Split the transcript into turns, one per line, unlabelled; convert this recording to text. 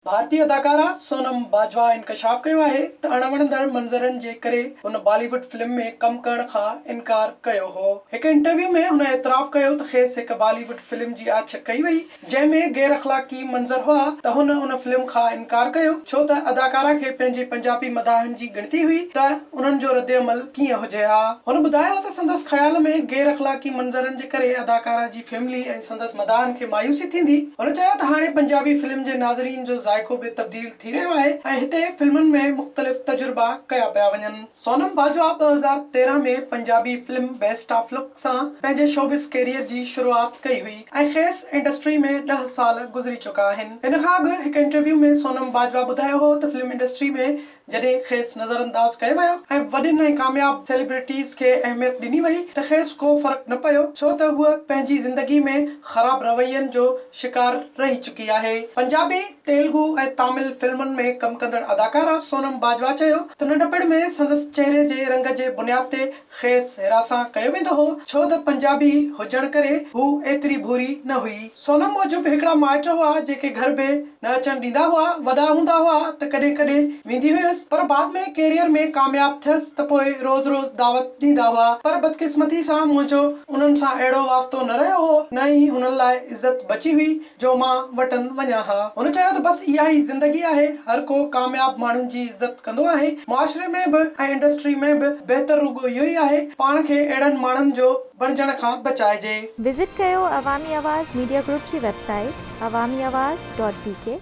ڀارتي اداڪارا سونم باجوا انڪشاف ڪيو آهي ته اڻوڻندڙ منظرن جي ڪري هن بالي ووڊ فلم ۾ ڪم ڪرڻ کان انڪار ڪيو هو. هڪ انٽرويو ۾ هن اعتراف ڪيو ته کيس هڪ بالي ووڊ فلم جي آڇ ڪئي وئي جنهن ۾ غير اخلاقي منظر هئا ته هن ان فلم کان انڪار ڪيو ڇو ته اداڪارا کي پنهنجي پنجابي مداحن جي ڳڻتي هئي ته انهن جو ردعمل ڪيئن هجي ها. هن ٻڌايو ته سندس خيال ۾ غير اخلاقي منظرن جي ڪري اداڪارا جي فيملي ۽ سندس مداحن کي مايوسي ٿيندي. هن چيو ته هاڻي پنجابي فلم جي ناظرين جو ذائقو به تبديل ٿي رهيو آهي ۽ هتي فلمن ۾ مختلف تجربا ڪيا پيا وڃن. Sonam Bajwa 2013 ۾ Punjabi film best of luck سان پنهنجي شوبز ڪيريئر جي شروعات ڪئي هئي ۽ کيس انڊسٽري ۾ ڏهه سال گذري چڪا آهن. ان کان اڳ هڪ انٽرويو ۾ سونم باجوا ٻڌايو هو ته فلم انڊسٽري ۾ جڏهن کيس نظرانداز ڪيو ويو ۽ وڏين ۽ ڪامياب سيليبرٽيز کي اهميت ڏني وئي ته کيس ڪو فرق نه پيو ڇو ته هوء پنهنجي زندگي ۾ خراب روين جو شڪار رهي چڪي آهي. پنجابي، تيلگو ۽ تامل فلمن ۾ ڪم ڪندڙ اداڪارا سونم باجوا چيو ته ننڍپڻ ۾ سندس چهري جي رنگ جي بنياد تي کيس هراسان ڪيو ويندو هو ڇو ته پنجابي هجڻ ڪري هو ايتري ڀوري نه هئي. سونم موجب هڪڙا مائٽ هئا جيڪي گهر به نه اچڻ ڏيندا هئا، وڏا هوندا هئا ته ڪڏهن ڪڏهن ويندي هيس پر بعد ۾ ڪيريئر ۾ ڪامياب ٿيس ته پوء روز روز دعوت ڏيندا هئا پر بدقسمتي سان منهنجو انهن سان اهڙو واسطو نه رهيو هو نه ئي هنن لاء عزت بچي هئي جو مان وٽن وڃان ها. هن چيو ته بس اها ئي زندگي آهي هر ڪو ڪامياب ماڻهن جي عزت ڪندو آهي معاشري ۾ به ۽ انڊسٽري ۾ به بهتر رڳو اهو ئي آهي پاڻ کي اهڙن ماڻهن جو بڻجڻ کان بچائجي.
وزٽ ڪيو عوامي آواز ميڊيا گروپ جي website Awami Awaz dot B K.